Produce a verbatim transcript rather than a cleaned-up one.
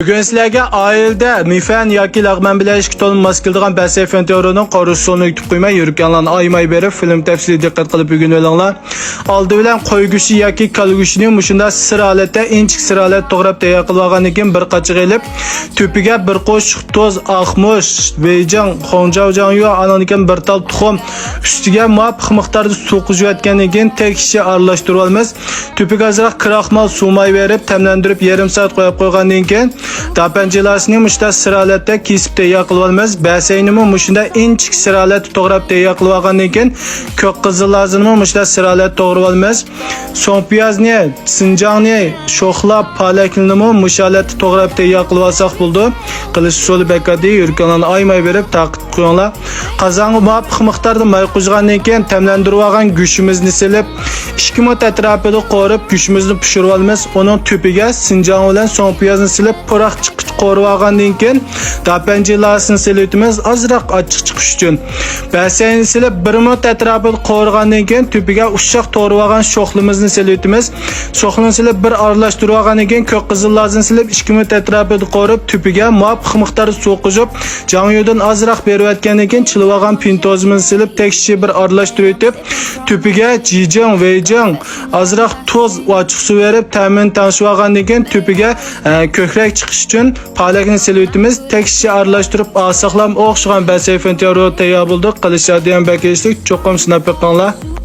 بۈگۈن سىلەرگە ئائىلىدە مىفەن ياكى لەغمەن بىلەن ئىشىكى تولما ماس كېلىدىغان بەسەي فېنتيورونىڭ قورۇسىنى ئۆگىتىپ قويماي، يۈرىكىڭلارنى ئايىماي بېرىپ، فىلىم تەپسىلىي دىققەت قىلىپ ئۆگىنىۋېلىڭلار. ئالدى بىلەن قوي گۆشى ياكى كالا گۆشىنى مۇشۇنداق سىر ھالەتتە، ئىنچىكە سىر ھالەتتە توغراپ تەييار قىلىۋالغاندىن كېيىن، بىر قاچىغا ئېلىپ، تۈپىگە بىر قوشۇق تۇز، ئاق مۇچ، ۋېيجىڭ، خۇڭجاۋجاڭيۇ، ئانىڭدىن كېيىن بىر تال تۇخۇم، ئۈستىگە مۇۋاپىق مىقداردا سۇ قۇيۇۋەتكەندىن كېيىن، تەكشىچە ئارىلاشتۇرۇۋالىمىز. تۈپىگە ئازراق كراخمال سۇ ماي بېرىپ، تەملەندۈرۈپ، يېرىم سائەت قويۇپ قويغاندىن كېيىن، داپەنجىلاسىنى مۇشۇنداق سىر ھالەتتە كېسىپ تەييار قىلىۋالىمىز. بەسەينىمۇ مۇشۇنداق ئىنچىكە سىر ھالەتتە توغراپ تەييار قىلىۋالغاندىن كېيىن، كۆك قىزىل لازىنىمۇ مۇشۇنداق سىر ھالەتتە توغرىۋالىمىز. سوڭ پىيازنى، سىنجاڭنى شوخلاپ، پالەكنىمۇ مۇشۇ ھالەتتە توغراپ تەييار قىلىۋالساق بولىدۇ. قىلىش ئۇسۇلى بەك ئاددىي، يۈرىكىڭلارنى ئايىماي بېرىپ تارقىتىپ قويۇڭلار. قازانغا مۇۋاپىق مىقداردا ماي قۇيغاندىن كېيىن، تەملەندۈرۈۋالغان گۆشىمىزنى سېلىپ، ئىككى مىنۇت ئەتراپىدا قورۇپ، گۆشىمىزنى پىشۇرۇۋالىمىز. ئۇنىڭ تۈپىگە سىنجاڭ بىلەن سوڭ پىيازنى سېلىپ، پۇراق چىققۇچە قورۇۋالغاندىن كېيىن، داپەنجىلاسىنى سېلىۋېتىمىز، ئازراق ئاچچىق چىقىش ئۈچۈن. بەسەينى سېلىپ، بىر مىنۇت ئەتراپىدا قورۇغاندىن كېيىن، تۈپىگە ئۇششاق توغرىۋالغان شوخلىمىزنى سېلىۋېتىمىز. شوخلىنى سېلىپ، بىر ئارىلاشتۇرۇۋالغاندىن كېيىن، كۆك قىزىل لازىنى سېلىپ، ئىككى مىنۇت ئەتراپىدا قورۇپ، تۈپىگە مۇۋاپىق مىقداردا سۇ قۇيۇپ، جاڭيۇدىن ئازراق بېرىۋەتكەندىن كېيىن، چىلىۋالغان پىنتوزىمىزنى سېلىپ، تەكشىچە بىر ئارىلاشتۇرۇۋېتىپ، تۈپىگە جىجىڭ، ۋېيجىڭ، ئازراق تۇز، ئاچچىق سۇ بېرىپ، تەمىنى تەڭشىۋالغاندىن كېيىن، تۈپىگە، ئە، كۆكرەك چىقىش ئۈچۈن پالەكنى سېلىۋېتىمىز. تەكشىچە ئارىلاشتۇرۇپ ئالساقلام ئوخشىغان بەسەي فېنتيورو تەييار بولدى. قىلىشى ئاددىي ھەم بەك ئېسىل، چوقۇم سىناپ بېقىڭلار.